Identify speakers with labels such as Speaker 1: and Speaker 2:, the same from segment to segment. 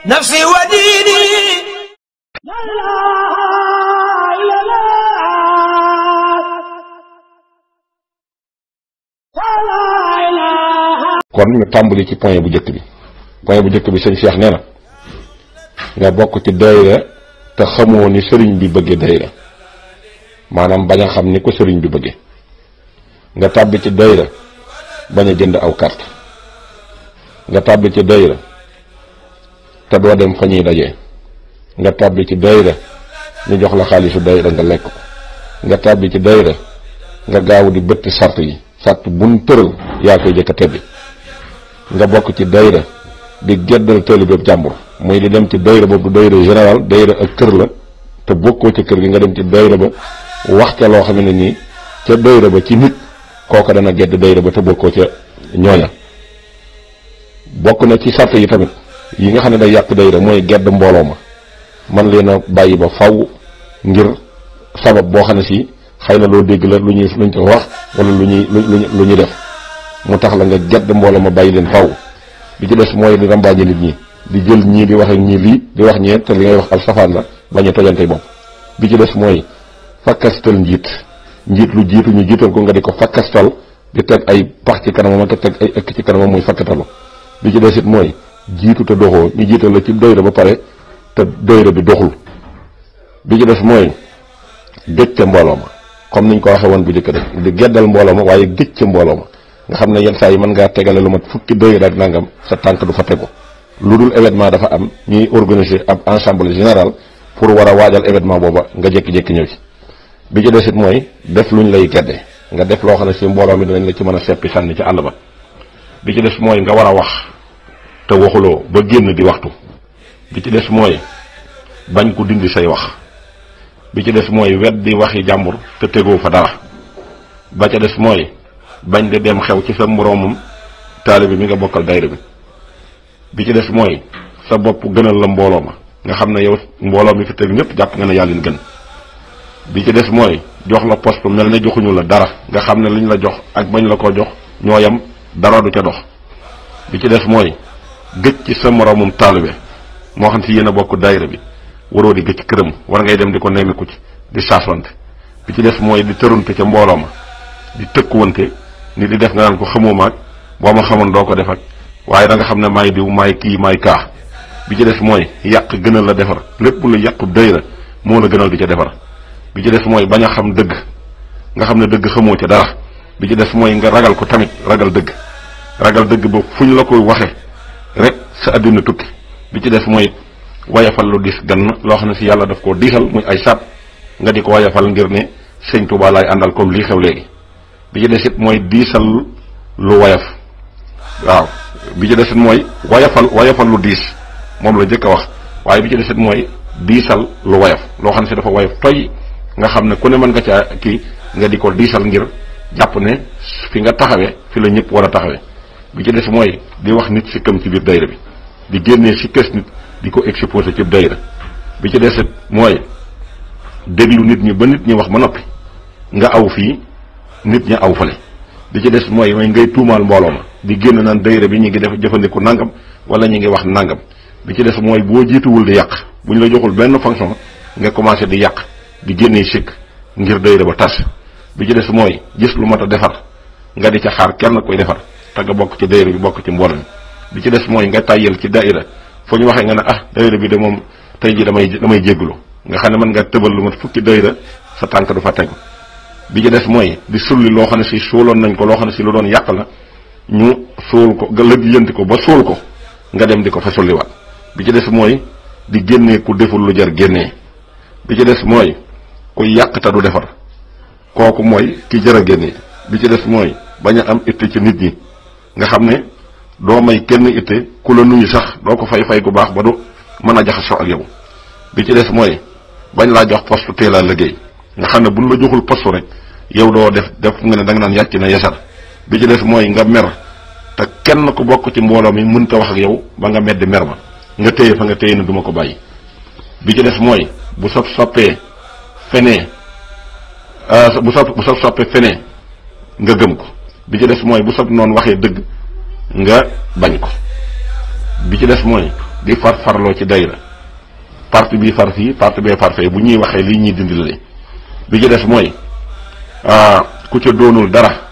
Speaker 1: نفسي وديني
Speaker 2: kon ñu tàmbali ci point bu njëkk bi sëñ Cheikh nee na nga bokk ci daayira te xamoo ni sëriñ bi bëgge daayira maanaam bañ a xam ni ko sëriñ bi bëgge nga tàbbi ci daayira bañ a jënd aw carte nga tàbbi ci daayira te doo dem fa ñuy dajee nga tàbbi ci daayira ñu jox la xaalisu daayira nga lekk ko nga tàbbi ci daayira nga gaaw di bëtt sart yi sart buñ tëral yaa koy jëkk a tebbi nga bokk ci daayira di geddal taalibe jàmbur muy di dem ci daayira boobu du daayira général daayira ak kër la te bokkoo ca kër gi nga dem ci daayira ba wax ca loo xam ne nii ca daayira ba ci nit kooka dana gedd daayira ba te bokkoo ca ñooña bokk na ci sart yi tamit yi nga xam ne day yàq daayira mooy gedd mbooloo ma man leen a bàyyi ba faw ngir sabab boo xam ne si xëy na loo dégg la luñ ko wax wala lu ñuy def mu tax la nga gedd mbooloo ma bàyyi leen faw bi ci des mooy di rambaaje nit ñi di jël ñii di wax ak ñii lii di wax ñee te li ngay wax al safaan la bañ a tojante bopp bi ci des mooy fakkastal njiit lu jiitu ñu jiital ko nga di ko fakkastal di teg ay pax ci kanamam ak teg ay ëkk ci kanamam muy fakkatalu bi ci des it mooy jiitu te doxoo ñu jiital la ci doyra ba pare te doyra bi doxul bi ci des mooy gëj ca mbooloo ma comme niñ ko waxee woon bu njëkk rek di geddal mbooloo ma waaye gëj ca mbooloo ma nga xam ne yenn saa yi mën ngaa tegale lu mat fukki doyra ak nangam sa tànk du fa tegu lu dul événement dafa am ñuy organiser ab ensemble général pour war a waajal événement booba nga jékki-jékki ñëw ci bi ci des it mooy def luñ lay gedde nga def loo xam ne si mbooloo mi dinañ la ci mën a seppi sànni ci àll ba bi ci des mooy nga war a wax te waxuloo ba génn di waxtu bi ci des mooy bañ ko dindi say wax bi ci des mooy weddi waxi jàmbur te tegoo fa dara ba ca des mooy bañ di dem xew ci sa moroomum taalibe bi mi nga bokkal dayra bi ci des mooy sa bopp gënal la mbooloo ma nga xam ne yow mbooloo mi fi teg ñëpp jàpp nga ne yaa leen gën bi ci des mooy jox la poste mel ne joxuñu la dara nga xam ne liñ la jox ak bañ la ko jox ñooyam dara du ca dox bi ci des mooy gëj ci sa moroomum taalibe moo xam si yéen a bokk daayira bi waroo di gëj këram war ngay dem di ko nemmiku ci di saaswante bi ci des mooy di tërunte ca mbooloo ma di tëkkuwante ni di def nga naan ko xamoo maag boo ma xamoon doo ko def ak waaye da nga xam ne maay diw maay kii maay kaa bi ci des mooy yàq gënal la defar lépp lu yàqu daayira moo la gënal di ca defar bi ci des mooy bañ a xam dëgg nga xam ne dëgg xamoo ca dara bi ci des mooy nga ragal ko tamit ragal dëgg ba fuñ la koy waxe rek sa àddina tukki bi ci des mooy wayafal lu diis gann loo xam ne si yàlla daf koo diisal muy ay sat nga di ko wayafal ngir ne sëñ Tuubaa laay àndal comme lii xew léegi bi ci des it mooy diisal lu wayaf waaw bi ci des it mooy wayafal lu diis moom la njëkk a wax waaye bi ci des it mooy diisal lu wayaf loo xam ne si dafa wayaf toy nga xam ne ku ne mën nga caa kii nga di ko diisal ngir jàpp ne fi nga taxawee fi la ñëpp war a taxawee bi ci des mooy di wax nit sikkam ci biir dayra bi di génnee si kës nit di ko exposé ci dayra bi ci des mooy déglu nit ñi ba nit ñi wax ba noppi nga aw fii nit ñi aw fale bi ci des mooy ngay tuumaal mbooloo ma di génn naan dayra bi ñu ngi def jëfandiku nangam wala ñu ngi wax nangam bi ci des mooy boo jiituwul di yàq bu ñu la joxul benn fonction nga commencé di yàq di génnee sikk ngir dayra ba tas bi ci des mooy gis lu mat a defar nga di ca xaar kenn koy defar te nga bokk ci dayra bi bokk ci mbooloo mi bi ci des mooy nga tàyyel ci dayra foo ñu waxee nga ne dayra bi de moom tey ji damay jéggulu nga xam ne mën nga tëbal lu mat fukki dayra sa tànk du fa tegu bi ci des mooy di sulli loo xam ne si suuloon nañ ko loo xam ne si lu doon yàq la ñu suul ko nga lëjjanti ko ba suul ko nga dem di ko fa sulliwaat bi ci des mooy di génnee ku deful lu jar génnee bi ci des mooy ku yàq te du defar kooku mooy ki jar a génnee bi ci des mooy bañ a am itte ci nit ñi nga xam ne doo may kenn itte ku la nuyu sax doo ko fay gu baax ba du mën a jaxasoo ak yow bi ci des mooy bañ laa jox poste teel a liggéey nga xam ne buñ la joxul poste rek yow doo def nga ne da nga naan yàcc na yasar bi ci des mooy nga mer te kenn ku bokk ci mbooloo mi mënta wax ak yow ba nga meddi mer ma nga téye fa nga téye ne duma ko bàyyi bi ci des mooy bu soppee fenee nga gëm ko bi ci des mooy bu sopp noonu waxee dëgg nga bañ ko bi ci des mooy di farloo ci dayra parti bii far fii parti bee far fee bu ñuy waxee lii ñuy dindi la bi ci des mooy ku ca doonul dara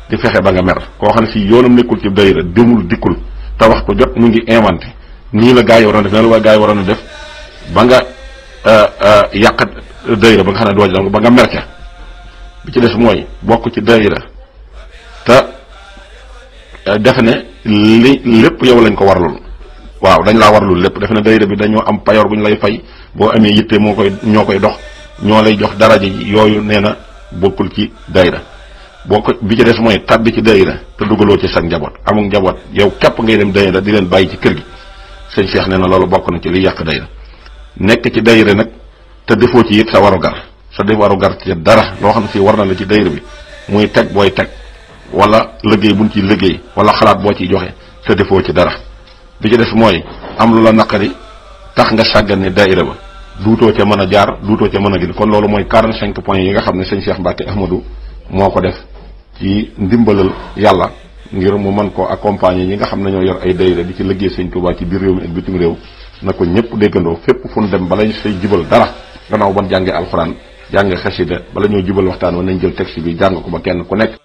Speaker 2: di fexe ba nga mer koo xam ne si yoonam nekkul ci dayra demul dikkul te waxtu jot mu ngi inventé nii la gaa yi waroon def ne la waa gaa yi waroon a def ba nga yàq dayra ba nga xam ne doo ci ba nga mer ca bi ci des mooy bokk ci dayra te defe ne lépp yow lañ ko warlul waaw dañ laa warlul lépp defe ne dayra bi dañoo am payoor bu ñu lay fay boo amee yitte ñoo koy dox ñoo lay jox daraja ji yooyu nee na bokkul ci dayra bi ci des mooy tabbi ci dayra te dugaloo ci sa njaboot amul njaboot yow képp ngay dem dayra di leen bàyyi ci kër gi sëñ Cheikh nee na loolu bokk na ci li yàq dayra nekk ci dayra nag te defoo ci it sa warugar ci dara loo xam ne si war na la ci dayra bi muy teg booy teg wala liggéey buñ ciy liggéey wala xalaat boo ciy joxe te defoo ci dara bi ci des mooy am lu la naqari tax nga sàggan ne dayra ba duutoo ca mën a jaar duutoo ca mën a gën kon loolu mooy 45 points yi nga xam ne sëñ Cheikh Mbacke Ahmadou moo ko def ci ndimbalal yàlla ngir mu mën ko accompagner ñi nga xam ne ñoo yor ay dayra di ci liggéey sëñ Touba ci biir réew mi ak bitim réew na ko ñëpp déggandoo fépp fu ñu dem bala ñu say jubal dara gannaaw ban jàngee alxuraan jàngee xasida bala ñoo jubal waxtaan wa nañ jël texte bi jàng ko ba kenn ku nekk